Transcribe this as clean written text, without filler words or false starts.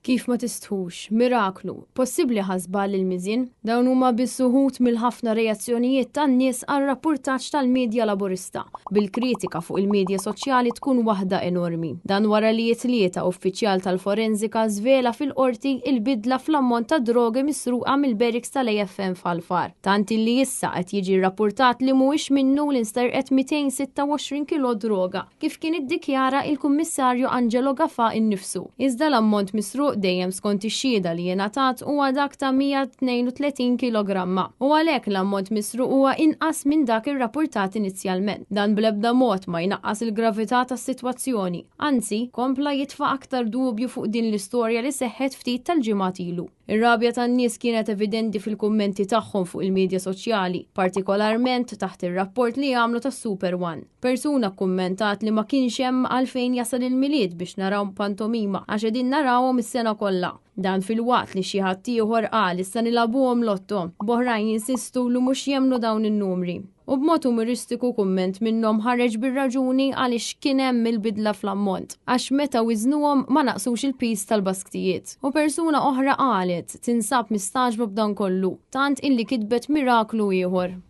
Kif ma tistħux? Miraklu! Possibbli ħa żball il-miżien? Dawn huma biss uħud mill-ħafna reazzjonijiet tan-nies għar-rappurtaġġ tal-midja Laburista, bil-kritika fuq il-midja soċjali tkun waħda enormi. Dan wara li it-Tlieta uffiċjal tal-forensika żvela fil-Qorti il-bidla fl-ammont ta' drogi misruqa mill-barracks tal-AFM f'Ħal Far, tant illi issa qed jiġi rrappurtat li mhuwiex minnu li nsterqet 226 kilo droga. kif kien iddikjara il-Kummissarju Angelo Gafà innifsu. Iżda l-ammont misruq dejjem skont ix-xhieda li ingħatat huwa dak ta' 132 kilogramma u għalhekk l-ammont misruq huwa inqas minn dak irrappurtat inizjalment. Dan bl-ebda mod ma jnaqqas il-gravità tas-sitwazzjoni, anzi, kompla jitfa' aktar dubju fuq din l-istorja li seħħet ftit tal-ġimgħat ilu. Ir-rabja tan-nies kienet evidenti fil-kummenti tagħhom fuq il-midja soċjali, partikolarment taħt ir-rapport li għamlu tas-Super One. Persuna kkummentat li ma kienx hemm għalfejn jasal il-Milied biex naraw pantomima għax qegħdin narawhom is-sena kollha. Dan filwaqt li xi ħadd ieħor qal issa nilagħbuhom lotto, b'oħrajn jinsistu li mhux jemmnu dawn in-numri. U b'mod umoristiku kumment minnhom ħareġ bir-raġuni għaliex kien hemm il-bidla fl-ammont, għax meta wiżnuhom ma naqsux il-piż tal-basktijiet. U persuna oħra qalet tinsab mistagħġba b'dan kollu, tant illi kitbet miraklu ieħor.